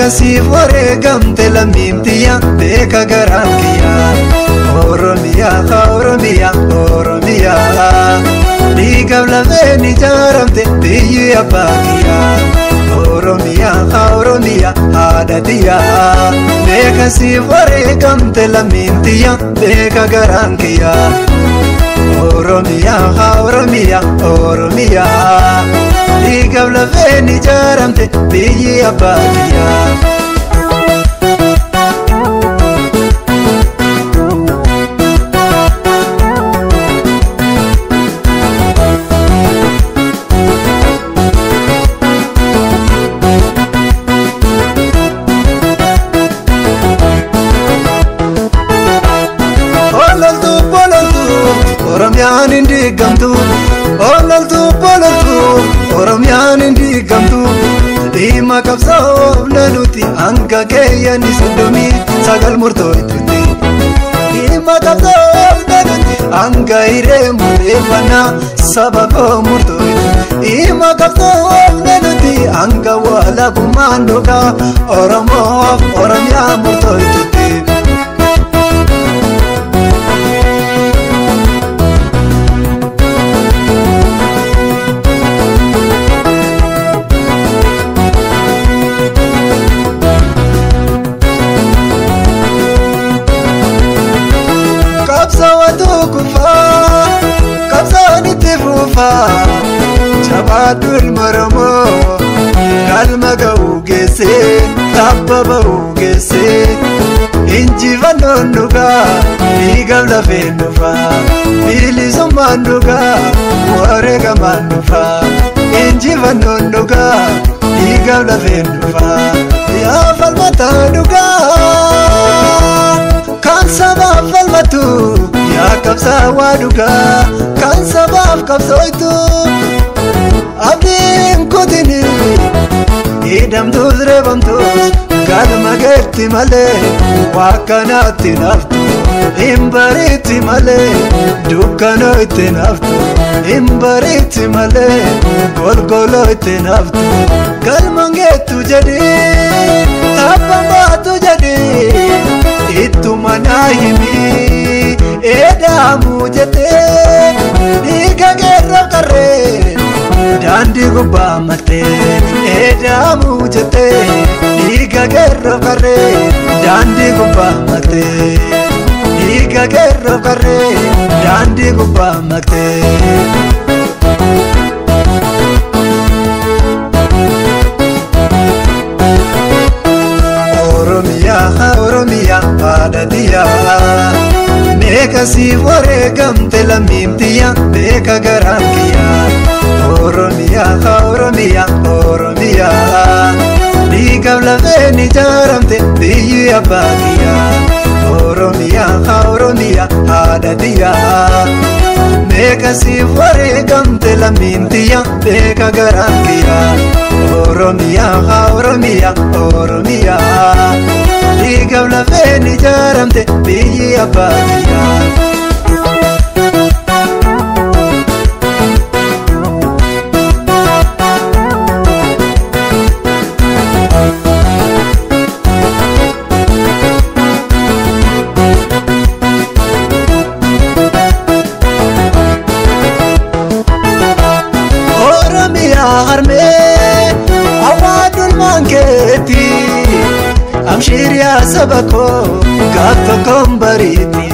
Meeqa siif wareegamte lammiin tiyya beeka garaan kiyya. Oromiyaa Oromiyaa Oromiyaa dhiigaaf lafeen ijaaramte biyyi abbaa kiyya. Oromiyaa Oromiyaa haadha tiyya meeqa siif wareegamte lammiin tiyya beeka garaan kiyya. Oromiyaa Oromiyaa Oromiyaa dhiigaaf lafeen ijaaramte biyyi abbaa kiyya. Oromiyaan hin diigamtu, ololtu bololtu, Oromiyaan hin diigamtu. Dhimma qabsoofna nuti hanga keeyyanni 39 murtooytutti. Dhimma qabsoofna nuti hanga hiree murteeffannaa saba koo murtooytu. Dhimma qabsoofna nuti hanga walabummaan dhugaa Oromoof Oromiyaa murtooytutti. Qabsoon itti fufaa jabaadhu ilma Oromoo galma ga'uu geessee tabba ba'uu geessee injifannoon dhugaa dhiigaaf lafeen dhufaa bilisummaan dhugaa wareegamaan dhufaa injifannoon dhugaa dhiigaaf lafeen dhufaa yaa falmataa dhugaa kan sabaaf falmatu. Yaa qabsaawaa dhugaa kan sabaaf qabsooytu abdiin kutini hidhamtuus reebamtuus galma geetti malee wakkanaatti naftu hin bariitti malee dukkanoo itti naftu hin bariitti malee golgoloo itti naftu galma geettu jedhii tabba baatu jedhii ittuma naa himi. Eedaamu jettee dhiiga qeerroo qarree daandii gubbaa mattee. Eedaamu jettee dhiiga qeerroo qarree daandii gubbaa mattee. Dhiiga qeerroo qarree daandii gubbaa mattee. Oromiyaa Oromiyaa haadha tiyya. Meeqa siif wareegamte lammiin tiyya beeka garaan kiyya. Oromiyaa Oromiyaa Oromiyaa dhiigaaf lafeen ijaaramte biyyi abbaa kiyya. Oromiyaa Oromiyaa haadha tiyya meeqa siif wareegamte lammiin tiyya beeka garaan kiyya. Oromiyaa Oromiyaa Oromiyaa dhiigaaf lafeen ijaaramte biyyi abbaa kiyya. Oromiyaa harmee awwaadulmaan keetti. Amshiriyaa saba koo gaaf tokkoon bariiti.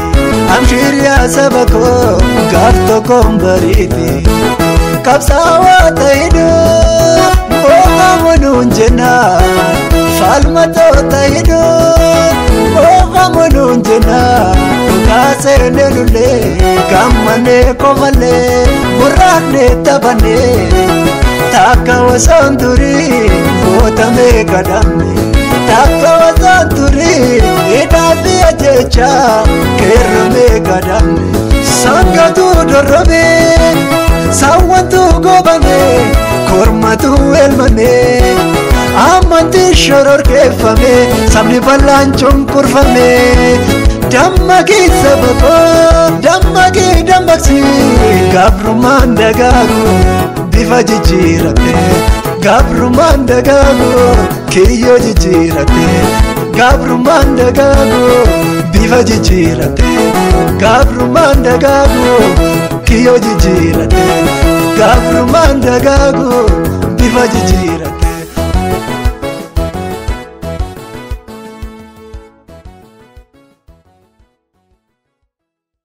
Amshiriyaa saba koo gaaf tokkoon bariiti. Qabsaawaa ta'iduu moo'amu nuun jenna. Falmatoota hidhuu moo'amu nuun jenna. Dhugaa seenee lullee gammannee kofallee gurraannee taphannee takka osoo turii gootamee kadhamne. Takka osoo turii hidhaafii ajjecha keerramee kadhamne. Sangatu dorrobee saawwantu goobame kormatu elmame amantii shororkeeffame sabni bal'aan cunqurfame. Dammaqii saba koo dammaqii dammaqsii gabrummaan dagaagu bifa jijjiiramte. Gabrummaan dagaagu kiyyoo jijjiirate. Gabrummaan dagaagu bifa jijjiirate. Gabrummaan dagaagu kiyyoo jijjiirate. Gabrummaan dagaagu bifa jijjiirate.